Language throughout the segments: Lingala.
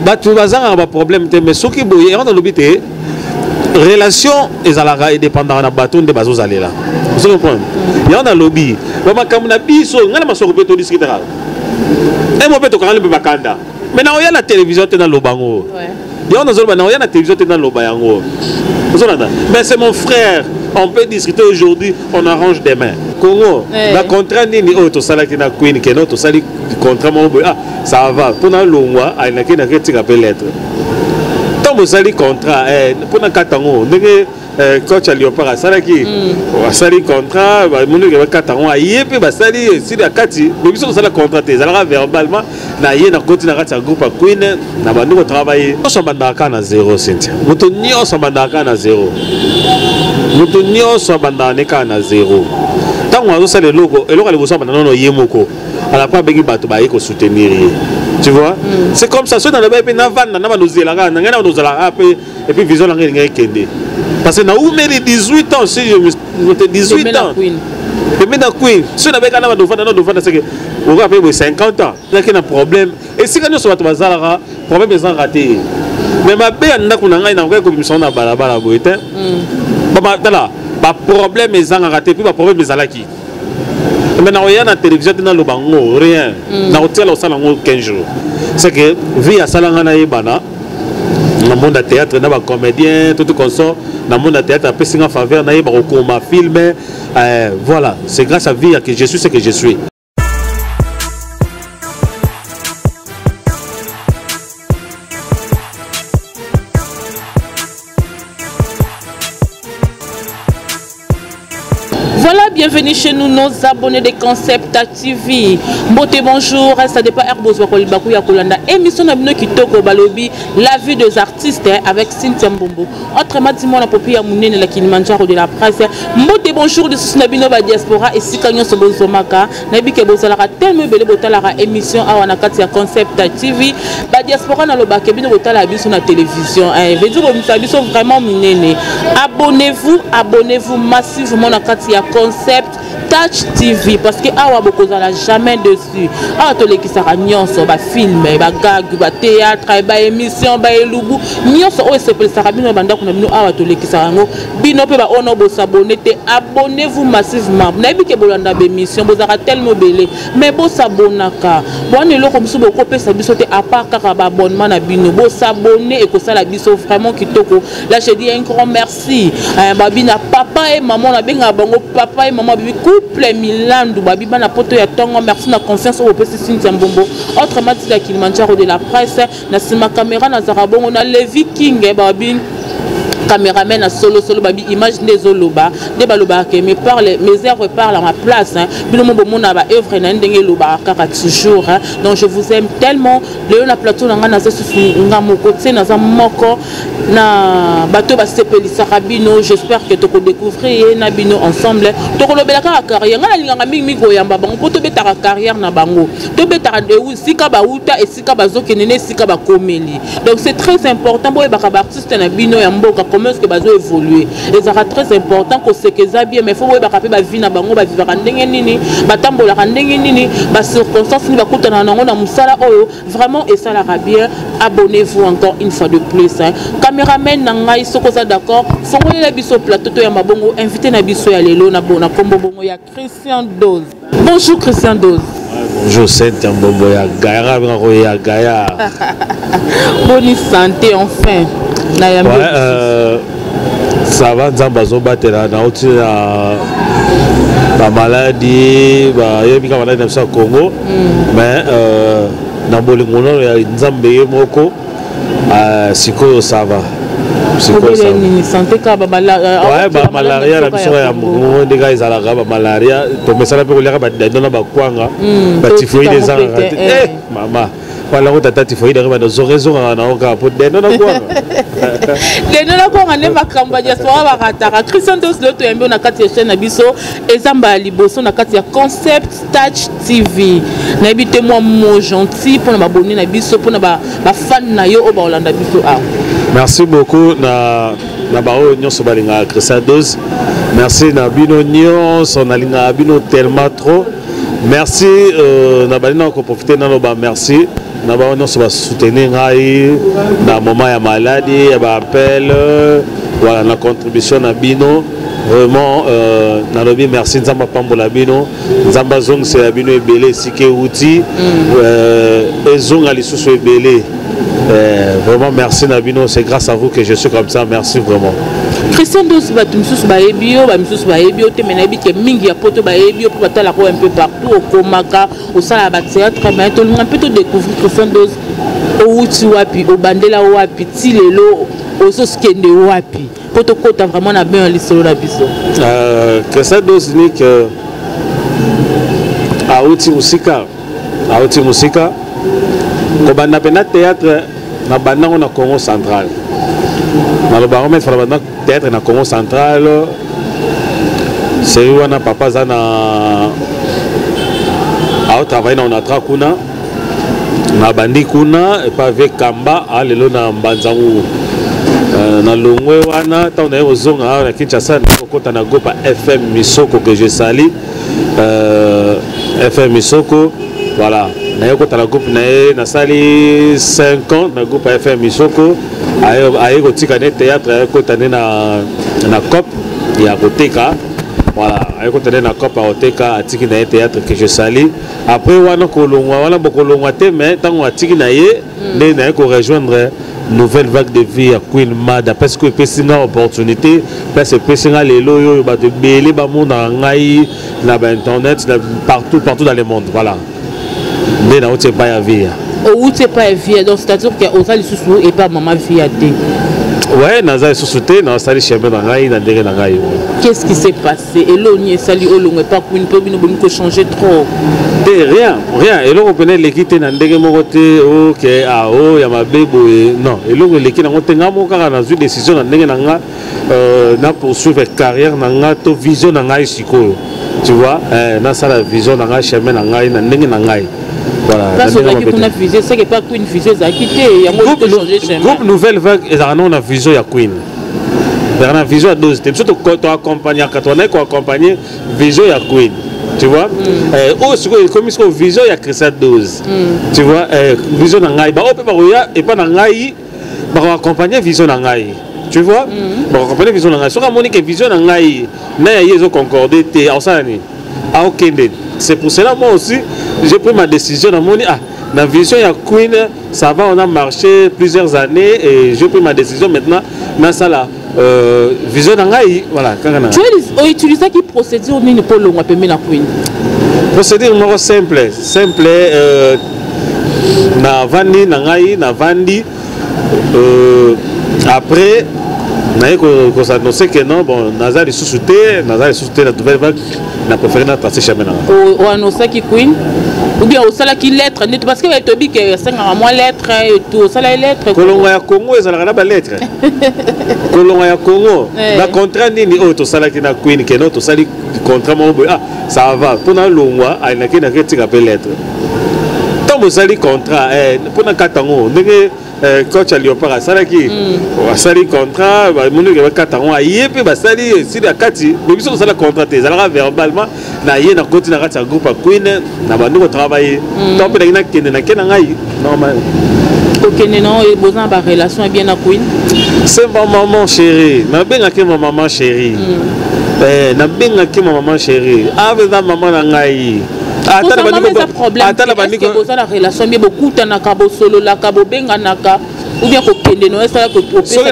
Bato bazangaka baproblème te, mais soki boye yango nalobi te, relation ezalaka edépendaka na bato nde bazozalela. Ozo comprendre? Yango nalobi bamakambo na biso, ngai na masoko mpe todiskutaka emo mpe tokangani mpe bakanda, mais naoya na télévision te naloba yango. Yango nazoloba, naoya na télévision te naloba yango, ozolanda. Mais c'est mon frère, on peut discuter aujourd'hui, on arrange demain. Congo bacontrat nini oyo tosalaki na Queen, keno tosali contrat moko boye, ah ça va, mpona longwa alingaki nake tika mpe lettre. Ntango bosali contrat mpona kata yango ndenge coach ya Léopard asalaki, asali contrat, bamoniki bakata yango, aye mpe basali esili ya kati. Mais biso tosala contrat te, ezalaka verbalement. Na ye nakoti na kati ya groupe ya Queen, na bandi kotravaille. Nyonso abandaka kaka na zéro, Cynthia. Moto nyonso abandaka kaka na zéro, moto nyonso abandaka ne kaka na zéro. Ntango azosala eloko, eloko ya liboso abanda nano ye moko, alapo abengi bato baye kosoutenir ye, tu vois? C'est comme ça. Soki nalobaki mpe navanda na bando ozela kaka na ngai na bando ozalaka mpe, et puis vision na ngai elingai ekende, parce que naumeli 18 ans, si je me 18 ans pembe na Queen. Soki nabeka na bando ovanda na bando ovanda, seke okoka mpe boye 50 ans ezalaki na problème. Esika nyonso bato bazalaka, problème ezalaka te, mais mabe ya ndako na ngai nakoki kobimisa na balabala boye te. Tala, baproblème ezangaka te, puis baproblème ezalaki, mais nakoya na télévision te naloba ngo rien. Nakotiala kosala yango 15 jours. C'est que vie asala ngai nayebana na monde ya théâtre, na bacomédien tout consort na monde ya théâtre, apesi nga faveur nayeba kokoma film. Voilà, c'est grâce à vie que je suis ce que je suis. Voilà, bienvenue chez nous, nos abonnés de Concept TV. Mbote, bonjour, ça dépend Airbus Baku ya Kolanda. Émission na bino kitoko balobi la vie des artistes avec Cynthia Mbombo. Autrement dit, moi na popi ya munene la Kilimanjaro de la presse. Mbote, bonjour de sous na bino ba diaspora et sika nyonso bozomaka. Na bike bozalaka tellement ebele botalaka émission awa na kati ya Concept TV. Ba diaspora na lobaka bino botala biso na télévision. Eh, veut dire biso vraiment munene. Abonnez-vous, abonnez-vous massivement na kati ya Concept Touch TV, parce que awa bokozala jamais dessus. Awa tolekisaka nyonso, bafilm, bagag, bathéâtre, baémission, baelubu, nyonso oyo esepelisaka bino na bandako na bino, awa tolekisaka yango. Bino mpe baoyo bosabone te, abonnez-vous massivement. Nayebi ke bolanda baémission, bozalaka tellement ebele, mais bosabonaka bwana. Eloko mosusu bokopesa biso te à part kaka baabonnement na bino. Bosabone, ekosala biso vraiment kitoko. Là je dis un grand merci babi na papa et maman, nabengaka bango papa et maman, babi couple Milandu, babi bana poto ya ntongo. Merci na confiance oyo bopesi Cynthia Mbombo, autrement dit la Kilimanjaro de la presse. Na nsima caméra nazalaka bongo na Levi King, babi caméraman na solo solo, babi image nde ezoloba, nde balobaka ke mes parle, mes œuvres parlent à ma place, hein. Bino mo bomona ba œuvre na ye ndenge elobaka kaka toujours, hein. Donc je vous aime tellement. Lelo na plateau na ngai naza susu nga moko te, naza moko na bato basepelisaka bino. J'espère que tokodécouvrir ye na bino ensemble, tokolobela kaka carrière. Ngai nalingaka mingimingi koyamba bango mpo tobetaka carrière na bango, tobetaka esika bauta, esika bazokende na esika bakomeli. Donc c'est très important boyebaka baartiste na bino ya mboka, comment est-ce que bazo évoluer. Ezalaka très important. Koseka eza bien, mais faut boyebaka mpe bavie na bango, bavivaka ndenge nini, batambolaka ndenge nini, bacirconstance nini bakutanaka nango na mosala oyo. Vraiment esalaka bien. Abonnez-vous encore une fois de plus, hein. Caméraman na ngai, soki oza d'accord, fongolela biso plateau to ya mabongo invité na biso ya lelo na kombo bongo ya Christian Dose. Bonjour Christian Dose. Bonjour Cynthia Mbombo ya Gaya, ya Gaya. Bonne santé enfin. Na yambi. Ouais, ça va, Nzambe azobatela. Nauti na bamaladi, bayebi kaka maladi na biso ya Congo, mais na bolingo nano ya Nzambe ye moko, sikoyo ça va. Santé kaka? Bamalaria na biso ya mongo ndenge ezalaka, bamalaria tomesana mpe koliaka badendo na bakwanga, batyphoïde ezangaka te. Mama wana ngo tata typhoïde yango bana zonga ezongaka nango kaka po dendo na kwanga. Dendo na kwanga nde makambo ya diaspora barataka. Christian Dos, lelo toyambi oyo na kati ya chaîne na biso, eza mbala liboso na kati ya Concept Touch TV. Nayebi te, mwa mot gentil mpona babone na biso, mpona bafan na yo oyo baolanda biso awa. Merci beaucoup na baoyo nyonso balingaka Christian Dos. Merci na bino nyonso, nalingaka bino tellement trop. Merci. Na bali na koprofite naloba merci. Na bango nyonso basoutenir ngai na moment ya maladie, ya baappel, voilà, na contribution na bino. Vraiment, nalobi merci. Nzambe apambola bino, Nzambe azongisela bino ebele esika euti, ezonga lisusu ebele. Vraiment merci na bino, c'est grâce à vous que je suis comme ça. Merci vraiment. Christian Dose, bato misusu bayebi yo, bamisusu bayebi yo te, me nayebi ke mingi ya poto bayebi yo mpo batalaka yo un peu partout, okomaka, osalaka bathéâtre. Mais tolinga mpe todécouvrir Christian Dose: owuti wapi, obandela wapi, ti lelo ozokende wapi, mpo tokɔta vraiment na bain ya lisolo na biso. Christian Dose nik awuti mosika, awuti mosika. Kobanda mpena théâtre, na bandango na Congo Central. Naloba yango maître, na banda théâtre na Congo Central. Série wana, papa aza na aotravaille na Onatra kuna, na bandi kuna epa avec Kamba alelo na Mbanzangu. Na longwe wana, ntango naye kozonga awa na Kinshasa, naye kokɔta na groupe FM Misoko, que je sali, FM Misoko. Voilà, naye kota na groupe na ye, nasali 5 ans na groupe ya FM Misoko. Aye kotika ne théâtre, aye kota nde na cop ya koteka. Voilà, aye kota nde na cop ya koteka, atiki na ye théâtre, que je sali. Après wana, kolongwa wana, bokolongwa te, mais ntango atiki na ye nde naye korejoindre Nouvelle Vague de Vie ya Queen Mada, parce que epesi nga opportunité, place epesi nga lelo oyo bato ebele bamonaka ngai na bainternet, na partout, partout dans le monde. Voilà, nde nauti epai ya Via. Owuti epai ya Via, donc c'est-à-dire ke oza lisusu epai mama Via te? Ouais, naza lisusu te, nasali chemin na ngai na ndenge na ngai. Qu'est-ce qui s'est passé? Eloni esali olongo epa Queen mpo bino bolingi kochanger trop? Te, rien, rien. Eloko mpena eleki te na ndenge moko te oke ao ya mabe boye, non. Eloko eleki nango te. Ngai moko kaka nazwi décision na ndenge na nga, na poursuivre carrière na nga to vision na ngai sikoyo, tu vois, nasala vision na ngai, chemin na ngai na ndenge na ngai. Voilà. Place ozalaki kuna, vision seke epa Queen, vision ezalaki te, yango changer chemin. Groupe Nouvelle Vague ezalaka nango na vision ya Queen, ezalaka na vision ya Dose te. Biso toaccompagnaka, tobandaki koaccompagne vision ya Queen, tu vois. Oyo sikoyo ekomi sikoyo vision ya Christian Dose, tu vois, vision na ngai. Baoyo mpe bakoya epa na ngai, bakoaccompagne vision na ngai, tu vois, bakoaccompagne vision na ngai. Soki amoni ke vision na ngai na ya ye ezoconcorde te, akosala nini? Aokende. C'est pour cela, moi aussi, j'ai pris ma décision. Namoni, ah, na vision ya Queen, ça va, on a marché plusieurs années et j'ai pris ma décision maintenant, nasala vision na ngai. Voilà, kaka na Tu outilisaki procédure nini mpo olongwa pembe na Queen? Procédure moko simple, simple. Navandi na ngai, navandi, après naye kosannonce ke non, bon, naza lisusu te, naza lisusu te na Nouvelle Vague, na préféré na tracer chemin na nga. Oannosaki Queen ou bien osalaki lettre neti? Parce que toyebi ke esengaka mwa lettre et tout. Osalaki lettre? Kolongwa ya Congo ezalaka na balettre? Kolongwa ya Congo na contrat nini oyo tosalaki na Queen, keno tosali contrat moko boye, ah, ça va, mpona longwa alingaki nake tika mpe lettre. Ntango bosali contrat mpona kata yango, ndenge coach ya Léopard asalaki, asali contrat, bamoniki bakata yango, aye mpe basali, esili ya kati. Me biso tosala contrat te, ezalaka verbalement. Na ye nakoti na kati ya groupe ya Queen, na bandi kotravaille. To mpe nangi nakende, nake na ngai normal. Kokende na oyo, boza na barelation ya bien na Queen? C'est ma maman chérie, nabengaki ma maman chérie. Nabengaki ma maman chérie, eza mama na ngai. Ata na bandiko, boza na relation bien? Bokutanaka, bosololaka, bobenganaka, ou bien kokende no esala? Soki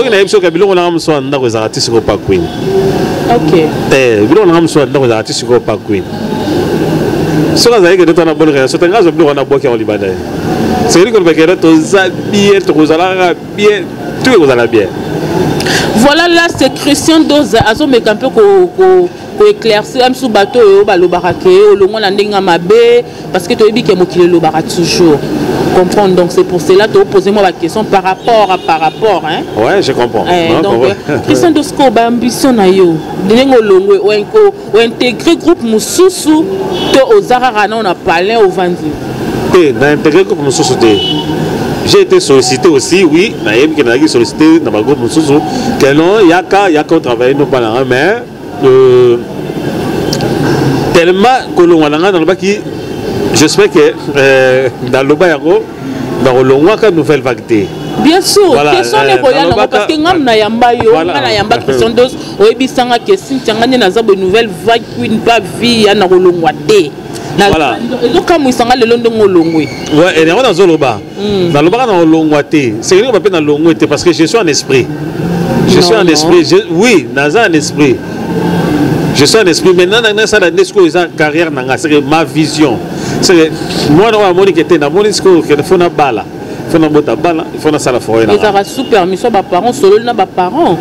nayebi, soki biloko nanga mosusu ya ndako ezalaka ti sikoyo pa Queen. Biloko nanga mosusu ya ndako ezalaka ti sikoyo pa Queen. Soki azalaki kende to na bonne relation te, nga azwa biloko wana, bwaki yango libanda. Ye sekeli koloba kende, toza bien, tokozala kaka bien, tout ekozala bien. Voilà, là c'est Christian Dose azomeka mpe koéclaircir misu bato oyo balobaka ke olongwa na ndenge ya mabe, parce que toyebi ke mokili elobaka toujours, comprendre. Donc c'est pour cela topose moi baquestion par rapport, hein. Ouais, je comprends. Eh, donc Christian Dose, ko baambition na yo ndenge olongwe, ointégrer groupe mosusu to oza kaka nao na palin, ovandi? Te, na intégré groupe mosusu te. J'ai été sollicité aussi, oui. Nayebi ke nazalaki sollicité na bagroupe mosusu ke non, yaka, yaka otravaille no mpa na nga. Mais tellement kolongwa na ngai, nalobaki J'espère que naloba yango, nakolongwaka Nouvelle Vague te. Bien sûr, voilà, question nde koya nango, parce que ngam na yamba yo, nga na yamba Christian Dos, oyebisanga ke Cynthia, nga nde naza boye, Nouvelle Vague Queen, pa vie ya na kolongwa te. Voilà. Ezokamwisanga lelo ndenge olongwe. Ouais, yango nazoloba. Nalobaka na kolongwa te, sekeli mpe nalongwe te parce que je suis en esprit, je suis en esprit je, oui, naza en esprit, je suis en esprit. Maintenant nasala nde sikoyo eza carrière na nga, c'est que ma vision, c'est que mwana oyo amoni ke te, namoni sikoyo ke faut nabala, faut nabota bana, faut nasala foyer na nga. Ezalaka sous permission baparent? Sololi na baparent,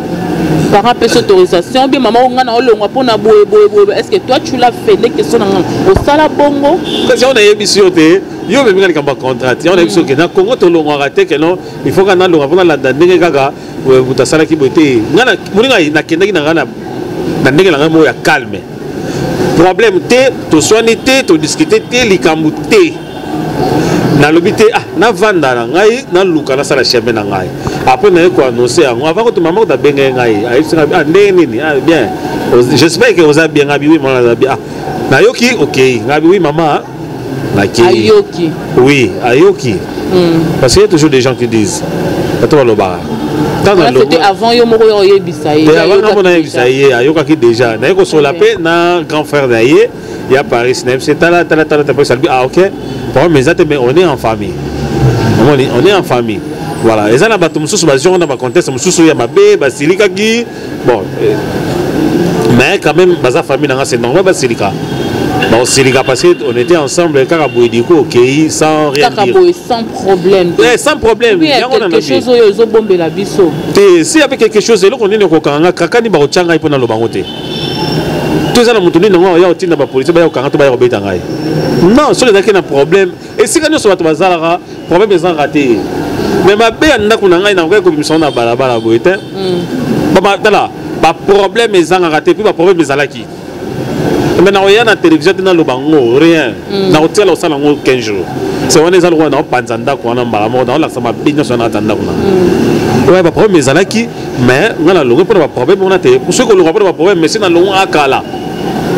parent apesi autorisation bien: mama, nga na olongwa mpona boye boye boye. Est ce que toi, tu l'as fait? Nde question na nga, osala bongo? Kasi yango nayebisi yo te, yo omeminga likambo ya contrat. Yango nayebisi yo ke na Congo tolongwaka te, ke non, il faut kaka nalongwa mpo nalanda ndenge kaka moto asalaki boye te. Nga moninga nakendaki na ngai na ndenge na ngai moko ya calme, problème te, toswani te, todiscute te, likambo te. Nalobi te, ah, navanda na ngai, naluka nasala chemin na ngai. Après naye koannonce yango avant koto mama koto abengaki ngai, ayebisi ngai: ah, ndenge nini? Ah, bien, j'espère que oza bien. Ngai: oui mama, naza bien. Ah, nayoki okei. Ngai: oui mama, nakei. Ayoki? Oui, ayoki, parce qu'il y a toujours des gens qui disent, bato balobaka. C'était avant yo moko yo oyebisa ye? Avant nga mona yebisa ye, ayokaki déjà. Naye kosola mpe na grand frère na ye ya Paris, nayebisi: tala, tala, tala, tala. Alobi: ah ok, problème eza te, mais on est en famille. Omoni, on est en famille. Voilà, eza na bato mosusu bazwi na bacontexte mosusu ya mabe, basilikaki. Bon, mais quand même baza famille nanga, c'est normal basilika, baosilika parce que on était ensemble. Kaka boye diko okei sans rien. Kaka boye, sans problème? Eh, sans problème. Oui, quelque chose oyo ezobombela biso? Te, si y avait quelque chose, eloko nini okokanga nga kaka ni bakotya ngai mpo naloba ngo te? To eza na moto nini yango ya kotinda bapolisier baya kokanga to baya kobeta ngai? Non, soki ezalaki na problème, esika nyonso bato bazalaka, problème ezalaka te. Mais mabe ya ndako na ngai, nakoki kobimisa ngo na balabala boye te. Tala, baproblème ezangaka te, puis baproblème ezalaki, mais nakoya na télévision te, naloba ngo rien. Nakotiala kosala yango 15 jours, c'est wana eza lokola naopanza ndako wana mbala moko, naolakisa mabe nyonso wana kata ndako na. Ouais, baproblème ezalaki, mais nga nalongwe mpona baproblème wana te. Soki kolongwa mpona baproblème, mais si nalongwa akala.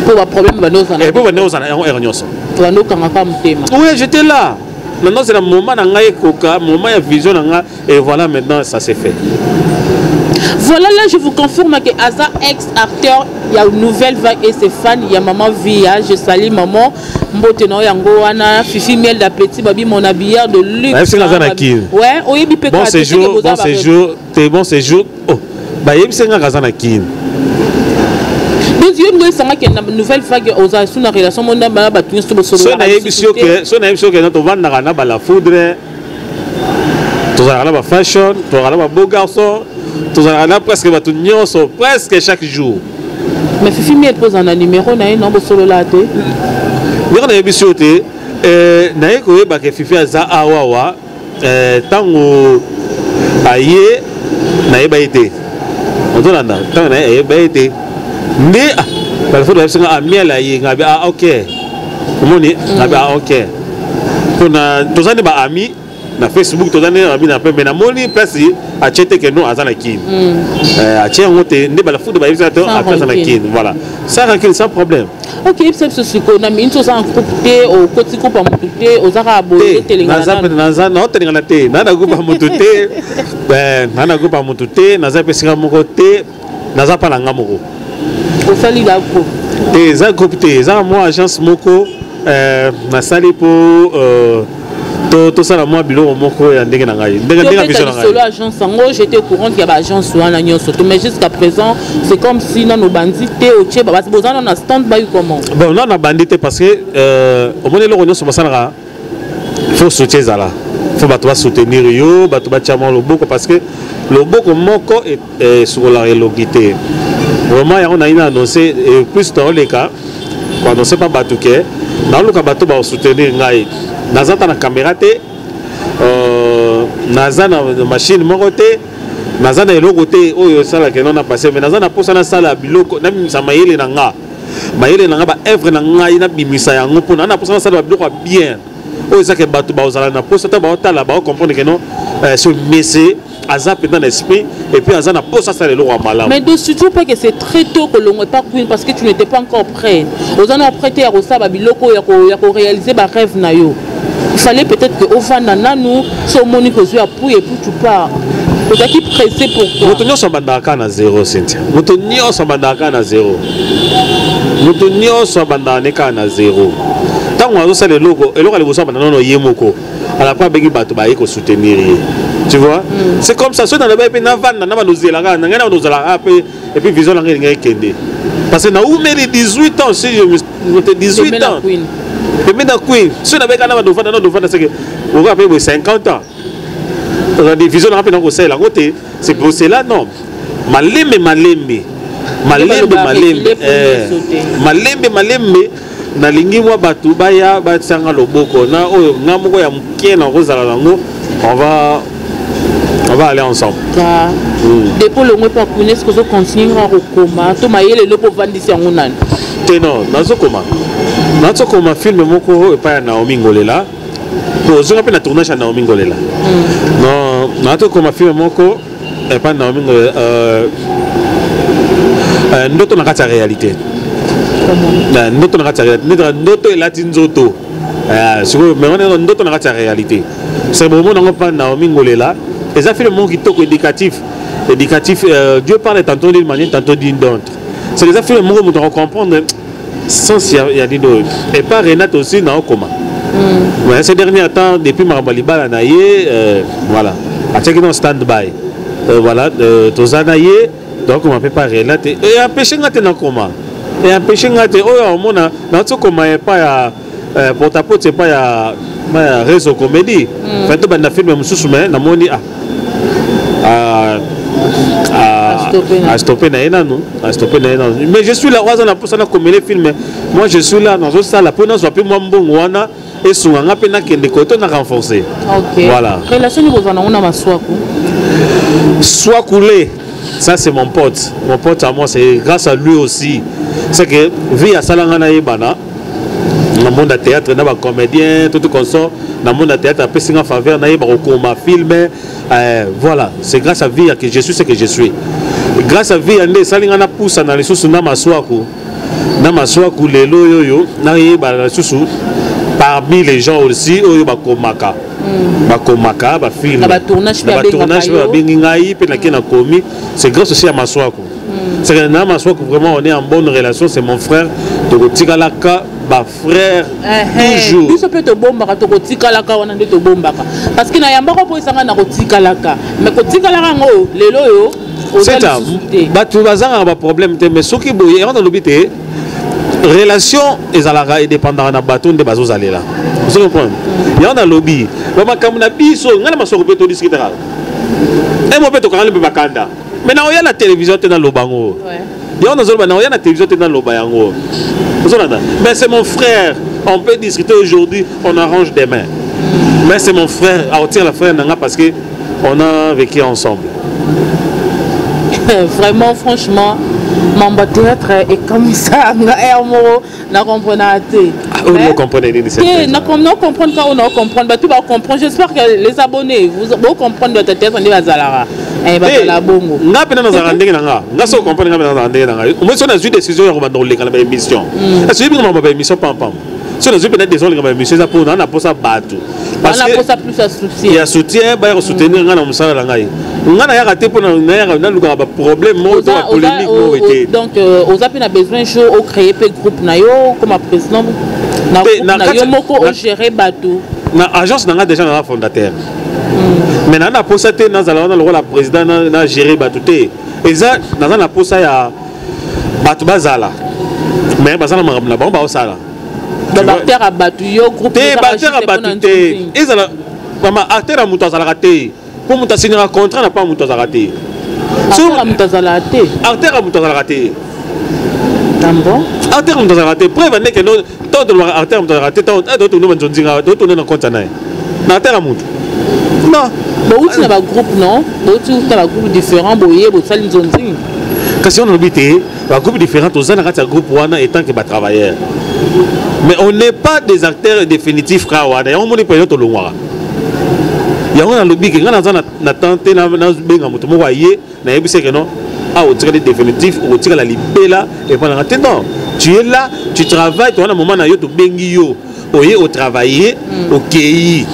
Mpo baproblème bande ozala? Mpo bande ozala yango heure nyonso. Bande okangaka motema? Oui, j'étais là. Maintenant, c'est le moment na ngai ekoka, moment ya vision na ngai, et voilà, maintenant ça s'est fait. Voilà, là je vous confirme que aza ex-acteur, il y a une Nouvelle Vague et ses fans, il y a maman Via, je salue maman Mbote na yango wana, Fifi Miel d'appétit, babi mon habilleur de luxe. Bayebisi nga aza na Kine. Ouais, oyebi pe? Bon séjour, bon séjour te, bon séjour. Oh, bayebisi nga aza na Kine. Donc yo ngo esangaki na Nouvelle Vague, oza su na relation mo na bana bato nyonso? So nayebisi yo ke, so nayebisi yo ke tovandaka na bala foudre, tozalaka na bafashion, tozalaka na babeau garçon, tozalaka na presque bato nyonso, presque chaque jour. Mais Fifi Miel mpo ozala na numéro na ye, na bosolola te? Ndenge nayebisi yo te, naye koyeba ke Fifi aza awawa ntango aye, nayeba ye te. Ozolanda, ntango naye ayeba ye te nde balafo bayebisi nga: amiel aye. Ngabi: ah ok. Omoni, ngabi: ah ok. Mpona toza nde baami na Facebook, toza nde abi na pembe, namoni place atie te ke non, aza na Kine. Atie yango te nde balafude bayebisa te aza na Kine. Voilà, sans rancune, sans problème. Ok, yebisa biso sikoyo, na miniti oza na groupe te, okoti groupe ya motu te, oza kaka boye, otelengana? Naotelengana te, naa na groupe ya motu te, naa na groupe ya motu te, naza mpe esika moko te, naza mpa na nga moko. Osali la groupe? Te, eza groupe te, eza mwa agence moko nasali mpo tosala mwa biloko moko ya ndenge na ngai, ndenge ndenge vision na ngai. Solo agence yango, j'étais au courant ya baagence wana nyonso to, mais jusqu'à présent, c'est comme si nano bandi te, otie boza nano na stand by, comment? Bon, nano na bandi te parce que omoni, eloko nyonso basalaka, faut soutien ezala, faut bato basoutenir yo, bato batia mwa loboko, parce que loboko moko esukolaka elongi te. Vraiment, yango nayi na annonce, et plus naoleka koannonce mpa bato ke naoluka bato basoutenir ngai. Naza ta na caméra te, naza na machine moko te, naza na eloko te oyo esalaka eno na passé, mais naza na mposa nasala biloko, nabimisa mayele na nga, mayele na nga, baœuvre na ngai, nabimisa yango mpona na mposa nasala babiloko ya bien. Oyo ezake bato bazala na posa ta baotala, baocomprendre que non, ce monsieur aza mpenza na esprit et puis aza na posa asala eloko ya malamu. Mais de surtout pas que c'est très tôt kolongwa epa Queen, parce que tu n'étais pas encore prêt. Oza na prêt te ya kosala babiloko ya koréaliser barêve na yo. Il fallait peut-être que ovanda nanu, so omoni kozwi appui et puis tu pars. Ozalaki pressé, pourquoi? Moto nyonso abandaka kaka na zéro, Cynthia. Moto nyonso abandaka kaka na zéro. Moto nyonso abandaka ne kaka na zéro. Ntango azosala eloko, eloko ya liboso, abanda nano ye moko. À la fin, abengi bato baye kosoutenir ye, tu vois. C'est comme ça. Soki nalobi mpe navanda na banozela kaka na ngai, na banozalaka mpe, et puis vision na ngai elingai ekende, parce que naumeli 18 ans, si je me 18 ans pembe na Queen. Soki nabeka na bandovanda na dovanda, seke okoka mpe boye 50 ans, vision nanga mpe nakosalela yango te. C'est pour cela, non, malembe malembe, malembe malembe, malembe malembe, nalingi mwa bato baya batianga loboko na oyo nga moko ya moke na kozala nango. On va aller ensemble. Depuis longwe mpe akuna, est-ce ozocontinue kaka kokoma to mayele eloko ovandisi yango nani? Te, non, nazokoma film moko epai ya Naomi Ngolela, po ozonga mpe na tournage ya Naomi Ngolela. Non, nazokoma film moko epai Naomi Ngolela, ndoto na kati ya réalité, ndoto na kati ya réalité, ndoto elati nzoto sikoyo. Mais wana ndoto na kati ya réalité, c'est bomona yango mpa Naomi Ngolela. Eza film moko kitoko, éducatif, éducatif. Dieu parle tantôt d'une manière, tantôt d'une autre. C'est eza film moko moto akocomprendre sens ya nini oyo. Et par Renate aussi naokoma. Ouais, ces derniers temps, depuis makambo ya libala na ye, voilà, atiaki no stand by. Voilà, toza na ye, donc mpe par Renate e empêche nga te nakoma, e empêche nga te. Oyo omona nauti okoma epa ya porte-à-porte, epa ya réseau comédie. Fa tobanda film mosusu, mais namoni astoppe na ye nanu, astoppe na ye nanu. Mais je suis là, oyo aza na mposa nakomele film, moi je suis là, nazosala mpo nazwa mpe mwa mbongo wana esunga nga mpe nakende koto na renforcer. Voilà. Relation nini bozwa nango na Maswaku? Swakoulé, ça c'est mon pote, mon pote à moi. C'est grâce à lui aussi, c'est que vie asalanga nayebana na monde ya théâtre, na bacomédien tout consort na monde ya théâtre. Apesi nga faveur nayeba kokoma film. Voilà, c'est grâce à Via que je suis ce que je suis. Grâce à Via nde esali nga napusa na lisusu na Maswaku, na Maswaku lelo oyo nayeba lisusu parmi les gens aussi oyo bakomaka, bakomaka bafilm. Na batournage mpe. Na batournage mpe babengi ngai mpe nake nakomi. C'est grâce aussi à Maswaku. C'est que na Maswaku, vraiment, on est en bonne relation. C'est mon frère, tokotikalaka bafrère toujours. Biso mpe tobombaka, tokotikalaka wana nde tobombaka, parce que nayambaka mpo esanga na kotikalaka, mais kotikalaka yango lelo oyo oza C'est lisusu te. Bato bazangaka baproblème te, mais soki boye, yango nalobi te, relation ezalaka edépendaka na bato nde bazozalela. Ozo comprendre? Yango nalobi, bamakambo na biso, ngai na Masoko mpe todiskutaka emo mpe tokangani mpe bakanda, mais naoya na télévision te naloba yango. Yango nazoloba, naoya na télévision te naloba yango, ozolanda. Mais c'est mon frère. On peut discuter aujourd'hui, on arrange demain, mais c'est mon frère, aotire la frère nanga, parce que on a vécu ensemble. Vraiment, franchement, mambo théâtre ekamwisa nga air moko, na comprendre te. Oyo comprendre nini? Te, na comprendre ka oyo na comprendre, bato bacomprendre. J'espère que les abonnés bocomprendre. Bato théâtre nde bazalaka, bazala bongo. Nga mpena nazalaka ndenge na nga. Nga so comprendre, nga mpena nazalaka ndenge na nga. Omoi so nazwi décision ya kobanda koleka na baémission, est oyebi nga makambo ya baémission pampam. So nazwi mpena décision koleka baémission, eza mpo naa na posa bato. Parce que posa plus ya soutien. Ya soutien, baya kosoutenir nga na mosala na ngai. Nga nayaka te mpo nayaka nalukaka baproblème moko to bapolémique moko te. Donc oza mpe na besoin jour ocréer mpe groupe na yo comme président na groupe na yo moko, ogérer bato? Na agence na nga déjà naza fondateur, mais naa na posa te nazala wana lokola président na gérer bato te. Eza naza na posa ya bato bazala, mais baza na makambo na bango baosala. Baacteur ya bato, yo groupe? Te, baacteur ya bato te. Ezala mama, acteur ya moto azalaka te, mpo moto asignaka contrat na pa moto azalaka te. Acteur ya moto azalaka te? Acteur ya moto azalaka te. Bon. Acteur ya moto azalaka te. Preuve ndeke ntango tolobaka acteur ya moto azalaka te, ntango totourne banzonzinga, totourne na compte na ye na acteur ya moto, non. Bouti na bagroupe, non, bouti na bagroupe différent, boye bosali nzonzingi. Kasi wana olobi te, bagroupe différent, toza na kati ya groupe wana etant que batravailleur. Mais on n'est pas des acteurs définitifs kaka wana. Yango moni mpenza tolongwaka yango. Nalobi ke ngai naza na temps te nabenga moto moko aye, nayebisi ke non, ah, otikali définitif, okotikala libela epa nanga te. Non, tu es là, tu travailles, toza na moment na yo, tobengi yo, oye otravaille, okei.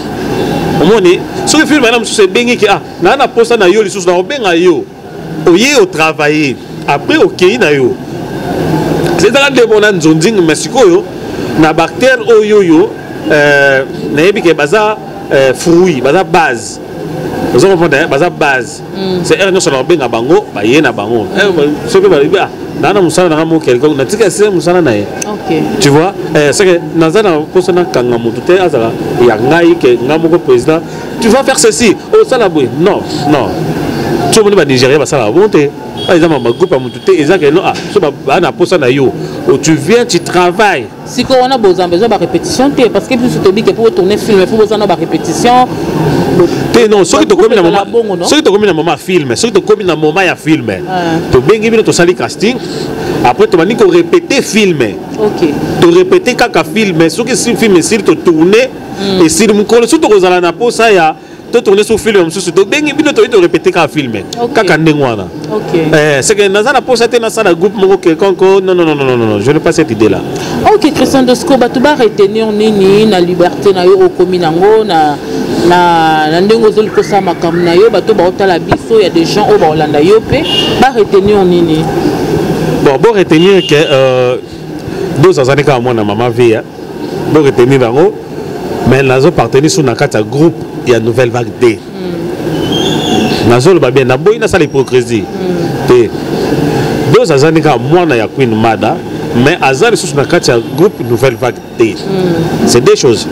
Omoni, soki film yana mosusu ebengi ke ah, naa na posa na yo lisusu, na kobenga yo, oye otravaille, après okei na yo. Ezalaka nde bona nzonzingi. Mais sikoyo na baacteur oyo nayebi ke baza fruit, baza base, oza comprendre, baza base. C'est heure nyonso na kobenga bango, baye na bango. Soki balobi ah, naa na mosala nanga moko quelconque, natika se mosala na ye. Tu vois, c'est que naza na mposa nakanga motu te azala ya ngai, ke ngai moko président, tu vas faire ceci, osala boye. Non, non, so omoni banigérien basalaka bon te. Eza bagroupe ya motu te. Eza ke non, ah, so baa na posa na yo, tu viens, tu travailles. Sikoyo wana bozala besoin barépétition te, parce que biso toyebi ke mpo botourne film, fo boza na barépétition. Te, non, soki tokomi na moment, soki tokomi na moment ya film, soki tokomi na moment ya film, tobengi bino, tosali casting, après tobandi korépéter film. Torépéter kaka film. Soki si film esili, totourne, esili, mokolo soki tokozala na posa ya totourne sur film mosusu, tobengi bino, toyi torépéter kaka film. Kaka ndenge wana. C'est que naza na posa te nasala groupe moko quelconque. Non, non, non, non, non, non, je n'ai pas cette idée là. Ok, Christian Dosco, bato baretenir nini na liberté na yo okomi nango na ndenge ozoli kosala makambo na yo? Bato baotala biso, ya des gens oyo baolanda yo mpe, baretenir nini? Bon, bo retenir que dos azali kaka mwana mama Via. Bo retenir yango. Mais nazo partenir sur na kati ya groupe ya Nouvelle Vague D. Nazoloba bien, naboyi nasala hypocrisie te. Dos azali kaka mwana ya Queen Mada, mais aza lisusu na kati ya groupe Nouvelle Vague D. C'est deux choses.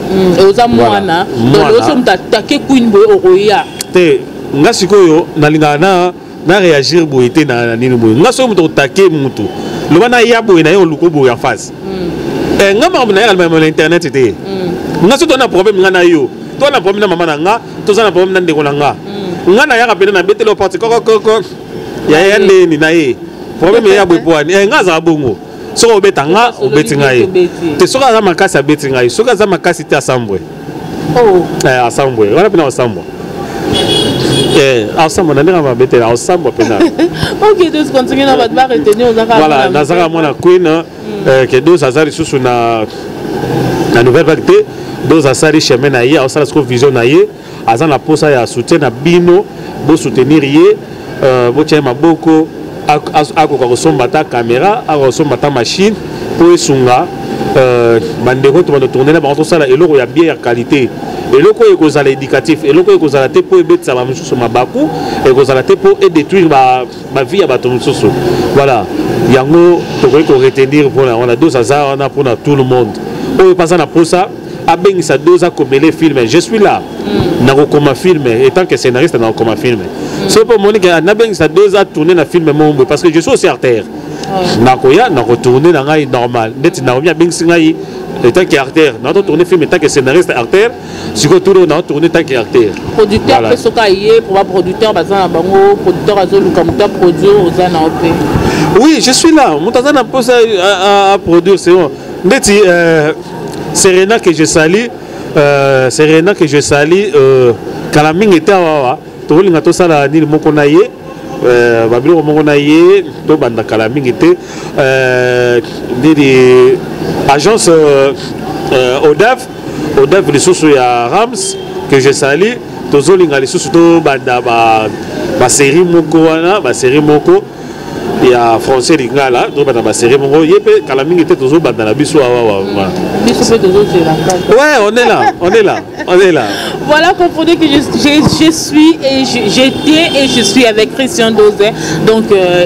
Oza mwana, donc oso moto atake Queen boye, okoya? Te, nga sikoyo nalingaka na réagir boye te na nini boye. Nga soki moto otake mutu, loba na ya boye na ye, oluka boye en face. Nga makambo na ye alobama na internet te. Nga soki toza na problème, nga na yo toza na problème na mama na nga, toza na problème na ndeko na nga, nga nayaka pene, nabeteli yo porte kokokoko ya ya ndeni na ye, problème eya boye po wani. Nga azala bongo. Soki obeta nga, obeti ngai te. Soki aza makasi, abeti ngai. Soki aza makasi te, asambwe. Asambwe wana mpena, asambwa, asambwa na ndenge mabe te, asambwa mpena. Ok, dos, continue na bato baretenir ozaka. Voilà, nazaka mwana Queen, ke dos aza lisusu na Nouvelle Vague te. Dos asali chemin na ye, aosala siko vision na ye. Aza na posa ya soutien na bino, bosoutenir ye, botia ye maboko, akoka kosomba ata caméra, akoka kosomba ata machine mpo esunga bandeko to bando tourne na bango, tosala eloko ya bien, ya qualité, eloko oyo ekozala éducatif, eloko oyo ekozala te mpo ebetisa bamosusu mabaku, ekozala te mpo edétruire bavie ya bato mosusu. Voilà, yango tokoki koretenir mpona wana. Dos aza wana mpona tout le monde oyo mpe aza na posa abengisa dos akomele film. Je suis là. Nakokoma film en tant que scénariste, nakokoma film. Soki mpo omoni ke nabengisa dos atourne na film moko boye, parce que je suis aussi acteur, nakoya, nakotourne na ngai normal. Ndeti Naomi abengisi ngai en tant que acteur, nakotourne film en tant que scénariste, acteur. Sikoyo tour oyo nakotourne en tant que acteur. Producteur mpe soki aye po baproducteur baza na bango, producteur azoluka moto aproduire, oza na yo mpe? Oui, je suis là. Moto aza na mposa à produire, c'est bon. Ndeti Serena que je salue, Serena que je salue, kala mingi te awa tokolinga tosala nini moko na ye, babiloko moko na ye, tobanda kala mingi te. Nini, agence Odav, Odav lisusu ya Rams que je salue, tozolinga lisusu tobanda basérie moko wana, basérie moko ya français lingala, tozobanda basérie moko ye mpe kala mingi te, tozobanda na biso awa. Biso mpe tozozela kaka. Ouais, on est là, on est là, on est là. Voilà, comprenez que je suis et j'étais et je suis avec Christian Dosé. Donc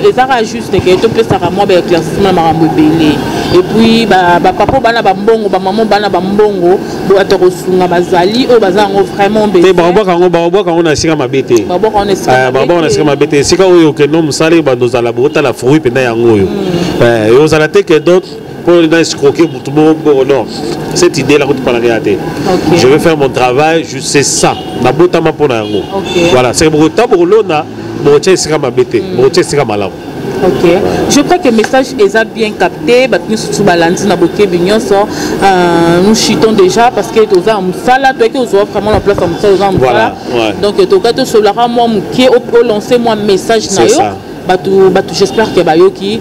ezaka juste ke topesaka mwa baéclaircissement na makambo ebele. Et puis bapapa bana bambongo, bamama bana bambongo, bato kosunga bazali oyo baza yango vraiment. Te, bakobwaka yango, bakobwaka yango na esika mabe te. Babwaka yango na esika mabe. Bakobwaka na esika mabe te. Esika oyo okende mosala, ebanda ozala botala fruit mpenza yango oyo. Ozala te ke donc mpo na escroquer motu moko bongo. Non, cette idée là kotupalaka ya te. Je vais faire mon travail, c'est ça, nabotama mpo na yango. Voilà, c'est bokota, bokolona. Bokotya esika mabe te, bokotya esika malamu. Ok, je crois que message eza bien capté. Bato nyonso tu balandi na bokebi nyonso. Nous chutons déjà parce que toza na mosala, toyaki ozwa vraiment na place ya mosala, oza na mosala. Donc toka tosolaka mwa moke, olance mwa message na yo. Bato, j'espère ke bayoki.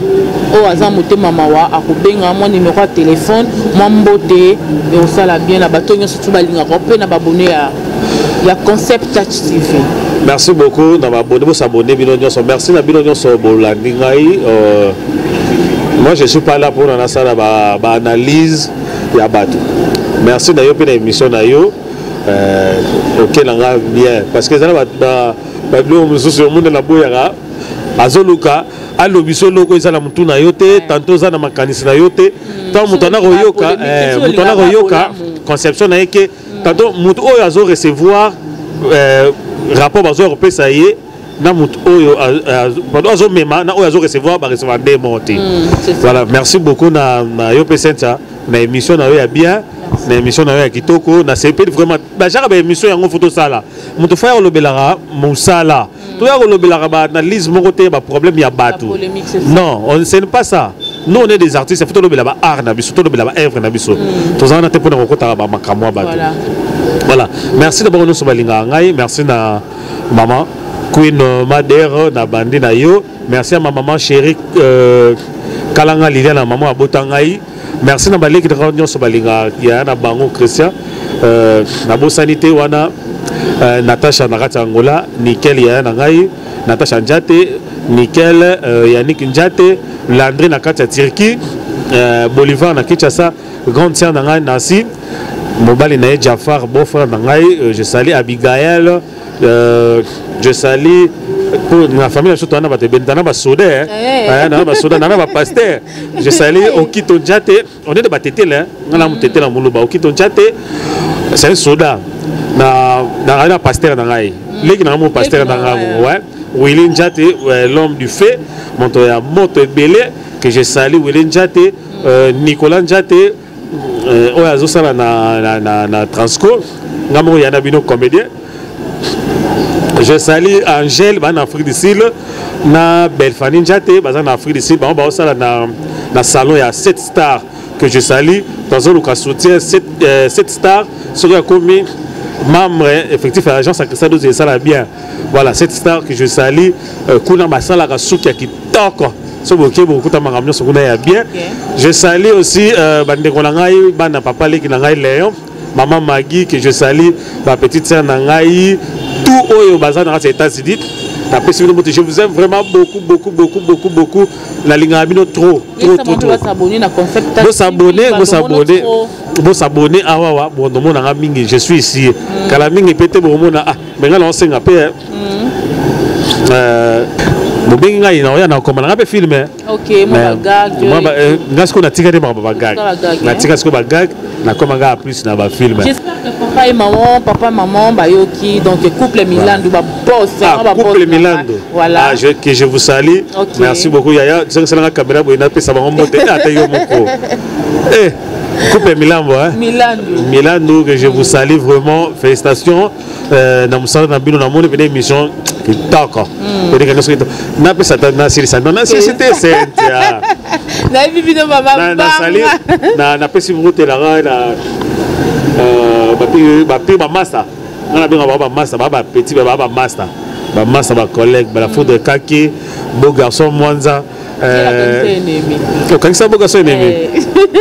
Oyo aza motema mawa akobenga mwa numéro ya téléphone, mwa mbote ekosala bien na bato nyonso tu balingaka mpe na babone ya Concept Touch TV. Merci beaucoup na babone, bosabone bino nyonso. Merci na bino nyonso bolandi ngai. Moi, je suis pas là mpona nasala baanalyse ya bato. Merci na yo mpe na émission na yo. Okela nga bien parce que eza na babiloko mosusu omoni naboyaka. Azoluka alobi so eloko eza na motu na yo te, tanto oza na makanisi na yo te. Ntango moto ana koyoka, moto ana koyoka conception na ye ke tanto moto oyo azo recevoir rapport bazoya kopesa ye na moto oyo, pardon, azomema na oyo azo recevoir, barecevoir nde moko te. Voilà, merci beaucoup na yo mpe Cynthia, na émission na yo ya bien, na émission na yo ya kitoko. Nasepeli vraiment. Bajaka baémission yango, fo tosala moto fo ya kolobelaka mosala, toya kolobelaka baanalyse moko te, baproblème ya bato. Non, ce n'est pas ça. Nous, on est des artistes, faut tolobela baart na biso, tolobela baœuvre na biso. Tozala na te mpona kokotaka bamakambo ya bato. Voilà, merci na bango nyonso balingaka ngai. Merci na mama Queen Mader na bandi na yo. Merci à ma maman chérie, Kalanga Lilia, na mama abota ngai. Merci na baleki na nyonso balingaka yaya na bango Christian. Nabosani te wana Natacha na kati ya Angola, Nickel, yaya na ngai Natacha Njate, Nickel, Yannick Njate, Landry na kati ya Turquie, Bolivar na Kinshasa, grande sœur na ngai Nancy, mobali na ye Jafar, beau frère na ngai. Je salue Abigaël, je salue na famille na biso. Toza na bato ebele, na basoda, na basoda, na bapasteur. Je salue Okito Njate. On est de batetele, nga na motetela moluba. Okito Njate, c'est un soda na pasteur na ngai, leki na ngai mo pasteur na ngai, ouais, Willy Njate, l'homme du fait, moto ya moto ebele, que je salue. Willy Njate, Nicolas Njate, oyo azosala na Transco, nga moko ya na bino comédien. Je salue Angèle, baza na Afrique du Sud, na Belfani Njate, baza na Afrique du Sud, bango baosala na salon ya 7 Star, que je salue. Tozoluka soutien 7, 7 Star. Soki akomi membre effectif ya agence ya Christian Dozi, esala bien. Voilà, 7 Star que je salue. Kuna basalaka suki ya kitoko. So boke, bokuta makambo nyonso kuna ya bien. Je salue aussi bandeko na ngai, bana papa leki na ngai Léon, maman Maggie, que je salue, ma petite sœur na ngai, tout oyo baza na kati ya États-Unis. Napesi bino moto. Je vous aime vraiment beaucoup, beaucoup, beaucoup, beaucoup, beaucoup. Nalingaka bino trop, trop, trop, trop. Bosabone, bosabone, bosabone awawa. Bondomonanga mingi, je suis ici. Kala mingi mpe te, bokomona. Ah, me ngai naosenga mpe bobengi ngai na oya na okoma nanga mpe film. Nga sikoyo natika te makambo bagag, natika sikoyo bagag, nakoma ngaa plus na bafilm. J'espère que papa et maman, papa, maman bayoki. Donc couple Milandu, baboss. Ah, couple Milandu. Voilà. Ah, que je vous salue. Merci beaucoup, yaya. Zongiselanga caméra boye, napesa bango mbote. Ata yo moko. Eh, couple Milambo, hein? Milandu. Milandu, que je vous salue vraiment. Félicitations na mosala na bino. Namoni pene émission kitoko. Eleka nyonso kitoko. Napesa ta nasilisa, non, nasilisi te, Cynthia. Nayebi bino. Nasali, napesi mbotelanga na bapi bamasta nga nabenga bango bamasta, baa bapetit, baa bamasta, bamasta, bacollègue bala foudre kaki, beau garçon Mwanza. Okangisa beau garçon ennemi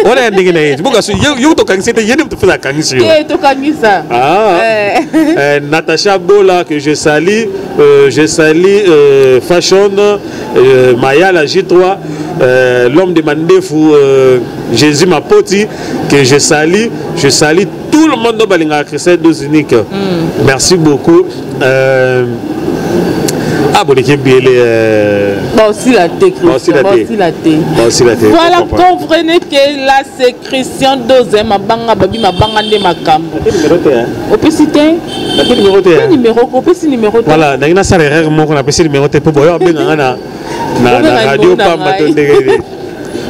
wana ya ndenge na ye. Beau garçon, yo tokangisi te, ye nde moto feza akangisi yo. Tokangisa. Natacha Bola, que je salue. Je salue Fashion Mayala J3, l'homme de Mandefu, Jésus Mapoti, que je salue. Je salue tout le monde balingaka Christian Dozinique. Merci beaucoup. Ah, boleki ebele. Baosila te, Christian, baosila te. Baosila te. Voilà, comprenez que là, c'est Christian Doze Mabanga, babi mabanga nde makambo. Opesi te. Napesi numéro te. Numéro, opesi numéro te. Voilà, ndenge nasala erreur moko, napesi numéro te mpo boyo abenganga na radio pamba to ndenge.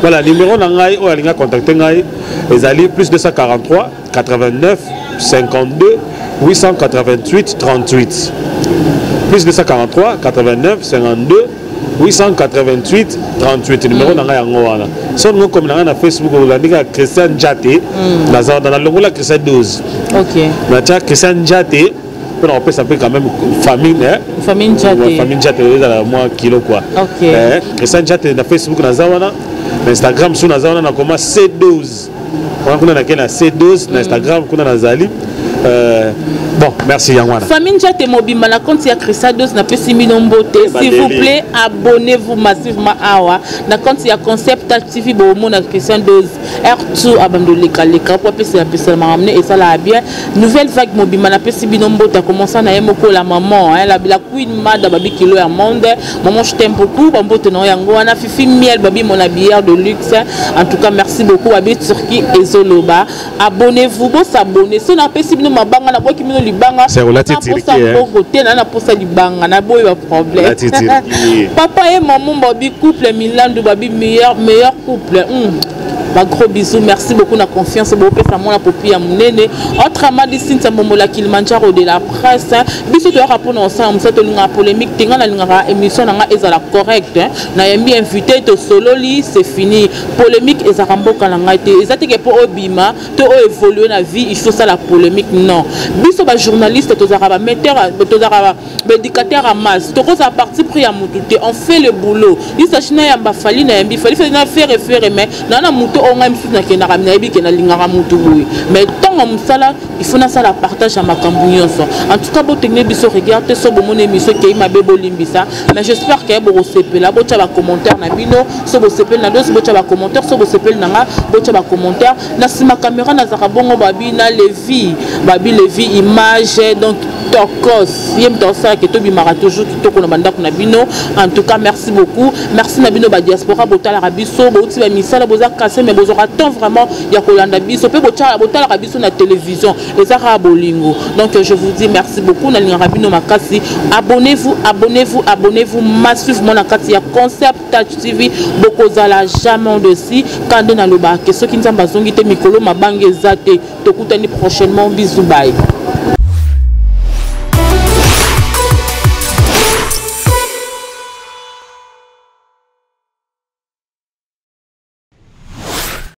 Voilà, numéro na ngai oyo alinga contacte ngai ezali plus 243. 89 52 888 38. Plus 243 89 52 888 38. Numéro na ngai yango wana. So ngo comme na ngai na Facebook olandi kaka Christian Njate. Naza na longola Christian 12. Natia Christian Njate mpo na kopesa mpe quand même famille, eh? Famille Njate. Famille Njate ezala mwa kilo quoi. Eh, Christian Njate na Facebook naza wana, na Instagram su naza wana, nakoma C12 wana kuna, nake na C12 na Instagram kuna nazali. Bon, merci, yango wana. Famille Njate mobimba, na compte ya Chrisados, napesi bino mbote. S'il vous plaît, abonnez-vous massivement awa na compte ya Concept TV. Bomona Christian 12 R2 abando lekaleka po apesela pesela makambo ne esalaka bien. Nouvelle Vague mobimba, napesi bino mbote. Akomensa na ye moko la maman, hein, la Queen Mada, babi kilo ya monde. Maman, je t'aime beaucoup. Bambote na yango wana. Fifi Miel, babi mon habilleur de luxe, en tout cas merci beaucoup. Babi Turquie ezoloba, abonnez-vous, bosabonner. So napesi bino mabanga, nabwaki bino libanga. Naposa mbongo te, na naposa libanga, naboyi baproblème. Papa ye maman, babi couple Milandu, babi meilleur, meilleur couple. Ba gros bisous, merci beaucoup na confiance bopesa mwana popi ya monene. Autrement dit, Cynthia Momola, Kilimanjaro de la presse. Biso toyaka mpona kosala mosala, tolingaka polémique te. Ngai nalingaka émission na ngai ezala correcte. Nayembi invité, tosololi, c'est fini. Polémique ezalaka mboka na ngai te. Eza teke mpo obima to oyo évolue na vie, il faut sala polémique? Non. Biso bajournaliste tozalaka bametteur, tozalaka baéducateur ya masse, tokozala parti pris ya motu te. On fait le boulot. Il s'agit nayamba Fally, nayambi Fally, Fally na Ferre, Ferre, mais naa na motu oyo ngai mosusu nakendaka, nayebi ke nalingaka motu boye, mais ntongo mosala, il faut nasala partage ya makambo nyonso. En tout cas, botenge biso regarde te. So bomoni émission ekei mabe, bolimbisa, mais j'espère ke bokosepela. Botya bacommentaire na bino. So bosepeli na dosi, botya bacommentaire. So bosepeli na nga, botya bacommentaire. Na nsima caméra nazalaka bongo babi na Levi, babi Levi image. Donc tokos ye moto aosalaka tobimaka toujours kitoko na bandako na bino. En tout cas, merci beaucoup. Merci na bino badiaspora, botalaka biso, bouti bamisala, boza kase, mais bozwaka temps vraiment ya kolanda biso mpe botalaka biso na télévision. Eza kaka bolingo. Donc je vous dis merci beaucoup. Nalingaka bino makasi. Abonnez-vous, abonnez-vous, abonnez-vous massivement na kati ya Concept Touch TV. Bokozala jamais déçus. Kande nalobaka ke soki Nzambe azongi te, mikolo mabanga eza te. Tokutani prochainement. Bisous, bye.